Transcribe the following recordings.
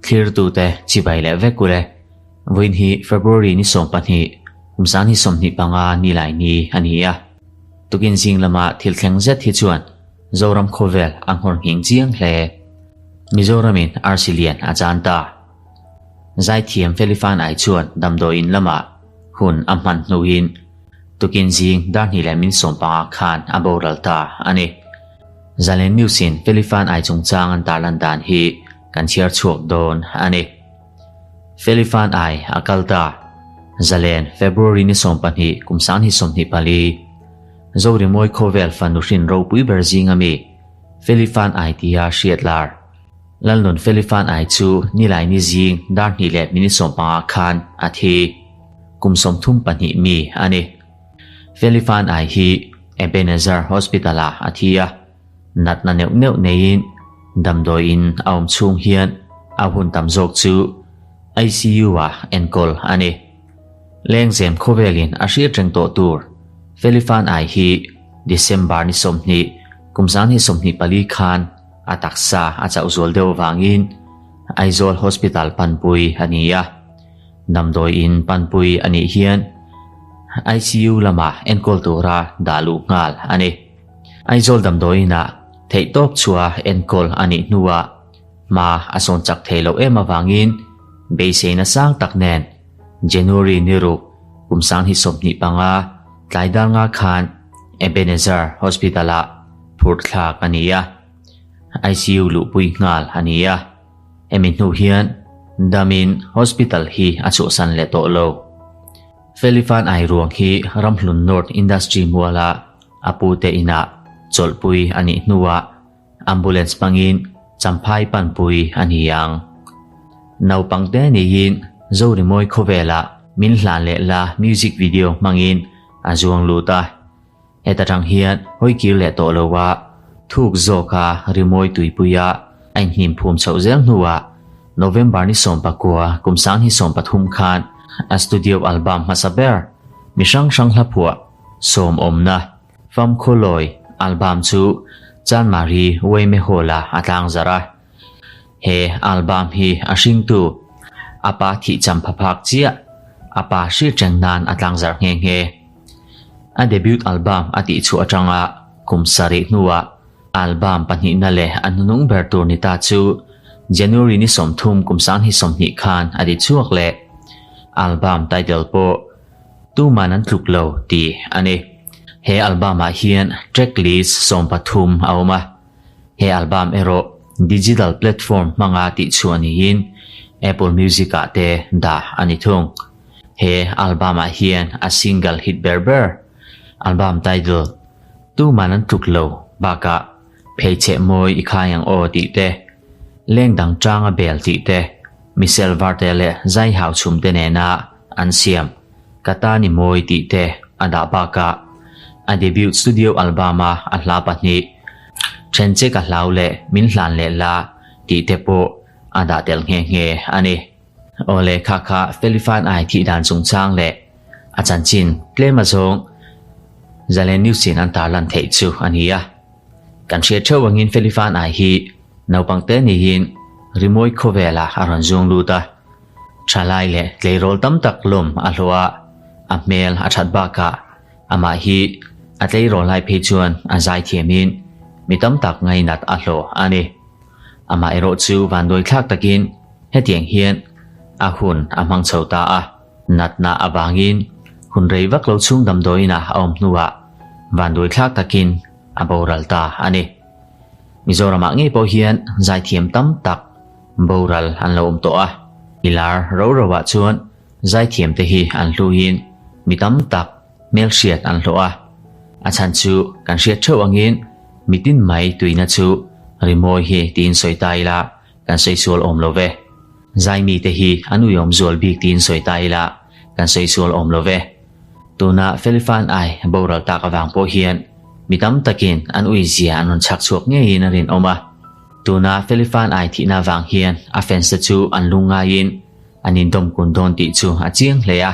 Thlirtute chibai leh vek ule. Vawiin hi February ni 12, kum 2025 ni lai ni a ni a. Tukin zing lama thil thleng zet hi chuan Zoram khawvel a nghawr nghing chiang hle. Mizoramin arsi lian a chan ta. Zaithiam Felifan ai chuan damdawiin lamah hun a hman hnuin tukin zing dar hnih leh min 15 khan a boral ta a ni. Zalen News-in Felifan ai chungchang an tarlan dan hi kan chhiar chhuak dawn a ni. Felifan ai a kal ta. Zalen February ni 12 kum 2024. Zorimawi khawvel fanu hrin ropui ber zing ami Felifan ai tia hriat lar. Lalnun Felifan ai chu nilai ni zing dar hnih leh minute 15 khan a thi. Kum 32 mi a ni. Felifan ai hi Ebenezer Hospital a a thi a. Natna neuh neuh neiin damdawiin a awm chhung hian a hun tam zawk chu ICU a enkawl a ni. Lengzem khawvelin a hriat reng tawh tur Felifan ai hi December ni 20 kum 2024 khan a taksa a chauh zual deuh wangin Aizawl Hospital panpui a ni a. Damdawiin panpui a nih hian ICU lama enkawl tura dah luh nghal a ni. Aizawl damdawiinah theihtawp chua enkawl a nih hnuah hma a sawn chak thei loh em awangin beiseina sang tak nen January ni ruk kum 2025 tlai dar nga khan Ebenezer Hospital-ah phur thlak a ni a. ICU luhpui nghal a ni a. Hemi hnu hian damin hospital hi a chhuahsan leh tawh lo. Felifan ai ruang hi Ramhlun North Industry muala a pute inah chawlhpui a nih hnuah ambulance hmangin Champhai panpui a ni ang. Naupangte niin Zorimawi khawvelah min hlan leh la music video hmangin a zuang lut a. Heta tang hian hawikir leh tawh lowa thuk zawka rimawi tuipuia a inhnim phum chhoh zel hnuah November ni 19 kum 2023 khan a studio album hmasa ber mi hrang hrang hla phuah sawm awmna Fam Khawlawi album chu Chanmari Weime Hall-a a tlang zar a. He album hi a hringtu apa thih cham phaphak chiah apa hriat reng nan a tlang zar nghe nghe. A debut album a tih chu atanga kum sarih hnuah album pahnihna leh a hnunung ber tur ni ta chu January ni 30 kum 2020 khan a ti chhuak leh. Album title pawh Tu man an tluk lo ti a ni. He album-ah hian track list 13 a awm a. He album erawh digital platform hmanga tih chhuah niin Apple Music-ah te dah a ni thung. He album-ah hian a single hit ber ber album title Tu man an tluk lo bakah pheichhe mawi i khai ang aw tih te, leng dang tanga bel tih te, Michelle Varte leh zai hau chhum te nena an siam kata ni mawi tih te a dah bakah a debut studio album-a a hla pahnih then che ka hlau leh min hlan leh la tih te pawh a dah tel nghe nghe a ni. Awle kha kha Felifan ai thih dan chungchang leh a chanchin tlem a zawng Zalen News-in an tarlan theih chu a ni a. Kan hriat theuh angin Felifan ai hi naupangte niin rimawi khawvelah a rawn zuang lut a. Thalai leh tleirawl tam tak lawm a hlawh a, a hmel a that bakah amah hi a tleirawl lai phei chuan a zai thiamin mi tam tak ngainat a hlawh a ni. Amah erawh chu vanduai thlak takin hetiang hian a hun a hmang chho ta a. Natna awangin hun rei vak lo chhung damdawiinah a awm hnuah vanduai thlak takin a boral ta a ni. Mizoramah ngei pawh hian zaithiam tam tak boral an lo awm tawh a. Milar ro roah chuan zaithiam te hi an hluin mi tam tak hmel hriat an hlawh a. A chhan chu kan hriat theuh angin mitin mai tuina chu rimawi hi tiin sawi ta ila kan sawi sual awm lo ve. Zai mi te hi an ui awm zual bik tiin sawi ta ila kan sawi sual awm lo ve. Tuna Felifan ai boral tak awang pawh hian mi tam takin an ui zia an rawn chhak chhuak ngeiin a rin awm a. Tuna Felifan ai thihna wang hian a fans te chu an lungngaiin an indawm kun dawn tih chu a chiang hle a.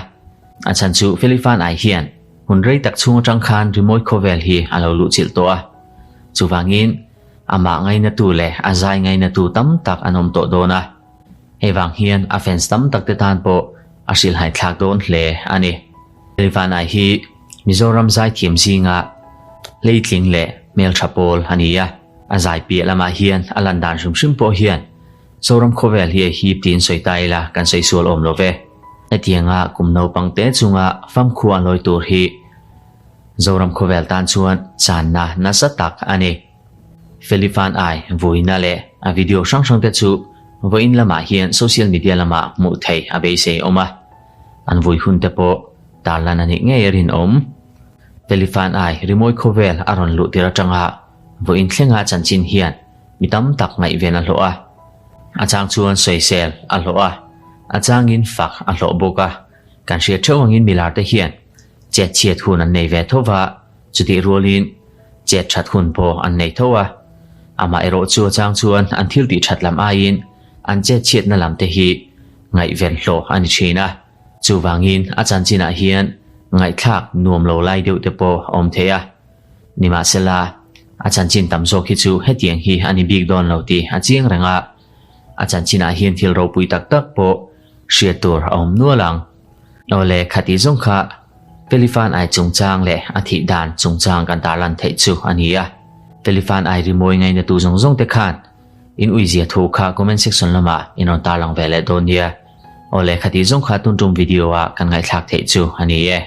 A chhan chu Felifan ai hian hun rei tak chhung atang khan rimawi khawvel hi a lo luh chilh tawh a. Chuwangin Amah ngainatu leh a zai ngainatu tam tak an awm tawh dawn a. Hei vang hian a fans tam tak te tan pawh a hrilhhai thlak dawn hle a ni. Rivanai hi Mizoram zaithiam zinga hleitling leh hmeltha pawl a ni a. A zai piah lamah hian a lan dan hrim hrim pawh hian Zoram khawvel hi a hip tiin sawi ta ila kan sawi sual awm lo ve. Hetianga kum naupang te chunga famkhua an lawi tur hi Zoram khawvel tan chuan channa nasa tak a ni. Felifan ai vuina leh a video hrang hrang te chu vawiin lamah hian social media lamah hmuh theih a beisei awm a, an vui hun te pawh tarlan a nih ngei a rinawm. Felifan ai rimawi khawvel a rawn luh tir atanga vawiin thlenga chanchin hian mi tam tak ngaihven a hlawh a, a chang chuan sawisel a hlawh a, a changin fak a hlawh bawk a, kan hriat theuh angin milar te hian chet chhiat hun an nei ve tho va, chutih rualin chet that hun pawh an nei tho a. Amaherawh chu a chang chuan an thil tih that lam aiin an chet chhiatna lam te hi ngaihven hlawh a ni thin a. Chuvangin a chanchinah hian ngaihthlak nuam lo lai deuh te pawh a awm thei a. Nimahsela, a chanchin tam zawk hi chu hetiang hi a ni bik dawn lo tih a chiang reng a. A chanchinah hian thil ropui tak tak pawh hriat tur a awm nual ang. Awle, khati zawng kha Felifan ai chungchang leh a thih dan chungchang kan tarlan theih chu a ni a. Felifan ai rimawi ngainatu zawng zawng te khan in uizia thu kha comment section lamah in rawn tarlang ve leh dawn nia. Awle, khati zawng kha tun tum video a kan ngaihthlak theih chu a ni e.